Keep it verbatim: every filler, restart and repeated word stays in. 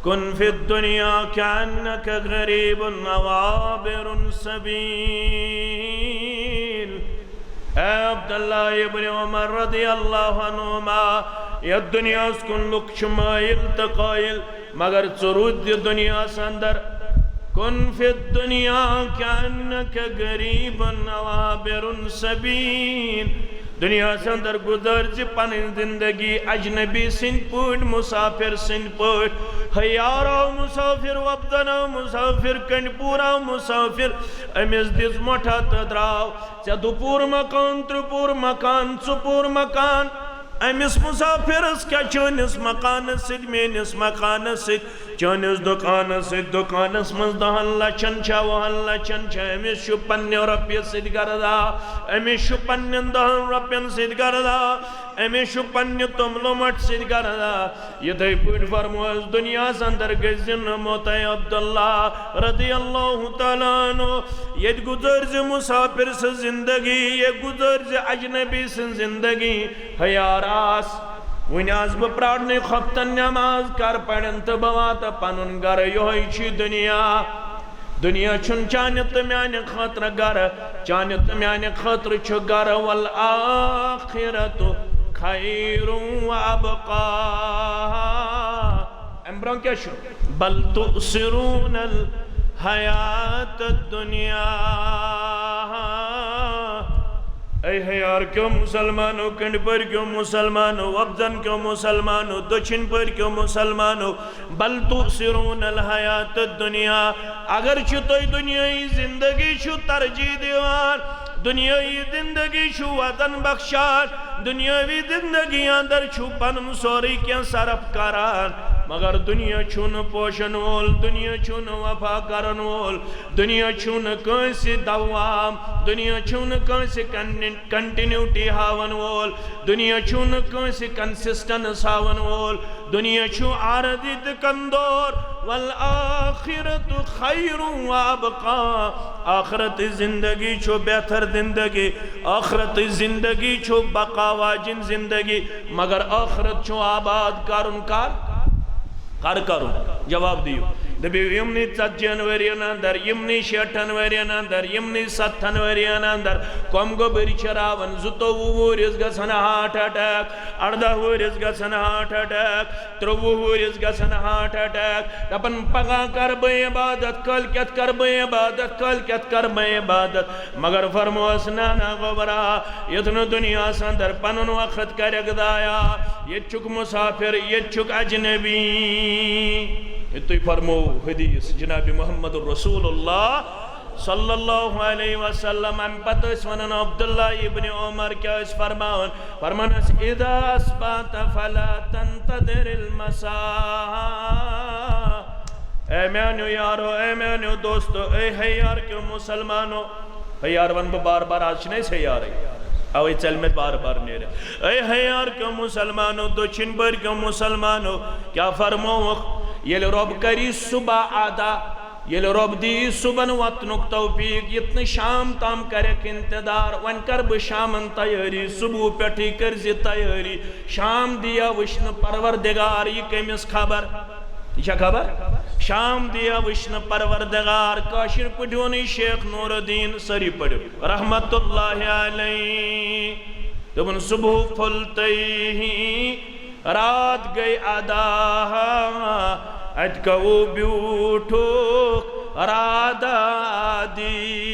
كن في الدنيا كأنك غريب أو عابر سبيل. اے عبداللہ ابن عمر رضی اللہ عنہما، یتھ دنیاہس کُن لُکھ چھِ مٲیِل تہٕ قٲیِل، مگر ژٕ روٗد یہِ دُنیاہس اندر۔ كن في الدنيا كأنك غريب أو عابر سبيل. دُنیاہس اندر گُزٲرۍ زِ پنٕنۍ زندگی اجنبی سٕنٛدۍ پٲٹھۍ، مُسافِر سٕنٛدۍ پٲٹھۍ۔ ہے یار آو مُسافِر، وۄپدن آو مُسافِر، کنڈپوٗر آو مُسافِر، أمِس دِژ مۄٹھا تہٕ درٛاو۔ ژےٚ دُپوٗر مکان، ترٛپوٗر مکان، ژُپوٗر مکان۔ أمِس مُسافِرس کیٛاہ چٲنِس مکانس سۭتۍ، میٲنِس مکانس سۭتۍ، چٲنِس دُکانس سۭتۍ؟ دُکانس منٛز دَہن لچھن چھا، وُہن لچھن چھا، أمِس چھُ پننہِ رۄپیہِ سۭتۍ غرضا، أمِس چھُ پننٮ۪ن دَہن رۄپین سۭتۍ غرضا، أمِس چھُ پننہِ توٚملہٕ مۄٹھِ سۭتۍ غرضا۔ یِتھے پٲٹھۍ فرمووس، دُنیاہس اندر گٔژھۍ زِ نہٕ موتَے عبداللہ رضی اللہ تعالیٰ عنہ۔ ییٚتہِ گُزٲرۍ زِ مُسافِر سٕنٛز زندگی، ییٚتہِ گُزٲرۍ زِ اجنبی سٕنٛز زندگی۔ ہے یار آس، وُنہِ آس بہٕ پرٛارنٕے خۄفتن نٮ۪ماز کر پرن تہٕ بہٕ واتہٕ پنُن گرٕ۔ یِہوٚے چھُ دُنیا۔ دُنیا چھُنہٕ چانہِ تہٕ میانہِ خٲطرٕ گرٕ، چانہِ تہٕ میانہِ خٲطرٕ چھُ گرٕ۔ والآخرة خیر و ابقی۔ امہِ برونٛہہ کیٛاہ چھُ؟ بل تؤثرون الحیات الدنیا۔ اے ہیار کیو مسلمانو، کنڈپر کیو مسلمانو، وۄپدن کیو مسلمانو، دٔچھِنۍ پٔرۍ کیو مسلمانو، بل تؤثرون الحیات الدنیا۔ اگر چھِ تُہۍ دُنیٲیی زندگی چھِو ترجیح دِوان، دُنیٲیی زندگی چھِو وطن بخشان، دُنیٲوی زندگی اندر چھِو پنُن سورُے کینٛہہ صرف کران، مگر دُنیا چھُو نہٕ پوشن وول، دُنیا چھُو نہٕ وفا کرن وول، دُنیا چھُو نہٕ کٲنٛسہِ دوام، دُنیا چھُو نہٕ کٲنٛسہِ کنٹِنیوٹی ہاون وول، دُنیا چھُو نہٕ کٲنٛسہِ کنسسٹنس ہاون وول، دُنیا چھُ عارضی تہٕ کمزور۔ والآخرة خیر و ابقی۔ آخرت زندگی چھُ بہتر زندگی، آخرت زندگی چھُ بقا واجن زندگی، مگر آخرت چھُ آباد کرُن کر؟ کر کرُن؟ جواب دِیِو۔ دٔپِو، یِمنٕے ژتجی ہن ؤرین اندر، یِمنٕے شیٹھن ؤرین اندر، یِمنٕے ستتھن ؤرین اندر کۄم گوٚبٕرۍ چھِ راوان، زٕتووُہ وُہرِس گژھن ہارٹ اٹیک، اردہ وُہرِس گژھن ہارٹ اٹیک، ترٛوٚوُہ وُہرِس گژھن ہارٹ اٹیک، دپان، پگاہ کرٕ بہٕ عبادت، کٲلۍ کٮ۪تھ کرٕ بہٕ عبادت، کٲلۍ کٮ۪تھ کرٕ بہٕ عبادت۔ مگر فرموس، نہ، نہ، گوٚبرا، یُتھ نہٕ دُنیاہس اندر پنُن وقت کرکھ ضایع۔ ییٚتہِ چھُکھ مُسافِر، ییٚتہِ چھُکھ اجنبی۔ یہِ تُہۍ فرموو حدیث جناب محمد رسول اللہ صلی اللہ علیہ وسلم۔ امہِ پتہٕ ٲسۍ ونان عبداللہ ابن عمر کیٛاہ ٲسۍ فرماوان؟ فرمان ٲسۍ، اذا اصبحت فلا تنتظر المساء۔ اے میانیو یارو، اے میانیو دوستو، اے ہیار کیو مسلمانو۔ ہیار ون بہٕ بار بار، آز چھِنہٕ أسۍ ہیارٕے، اوے ژلۍ مےٚ بار بار نیرِتھ۔ اے ہیار کیو مسلمانو، دٔچھِنۍ بٔرۍ کیو مسلمانو، کیٛاہ فرمووُکھ؟ ییٚلہِ رۄب کری صبح عطا، ییٚلہِ رۄب دی صبحن وۄتھنُک توفیق، یُتھ نہٕ شام تام کرٮ۪کھ انتظار، وۄنۍ کر بہٕ شامن تیٲری، صبح پٮ۪ٹھٕے کٔرزِ تیٲری۔ شام دِیا وٕچھنہٕ پروردگار، یہِ کٔمِس خبر؟ یہِ چھا خبر؟ شام دِیا وٕچھنہٕ پروردگار، کٲشِر پٲٹھۍ ووٚنُے شیخ نور الدین، سٲری پٔرِو، رحمت اللہ علیہ۔ دوٚپُن، صبح پھوٚل تٔہی، رات گٔے ادا، اتہِ کَوو بیوٗٹھُکھ راتھ دادی۔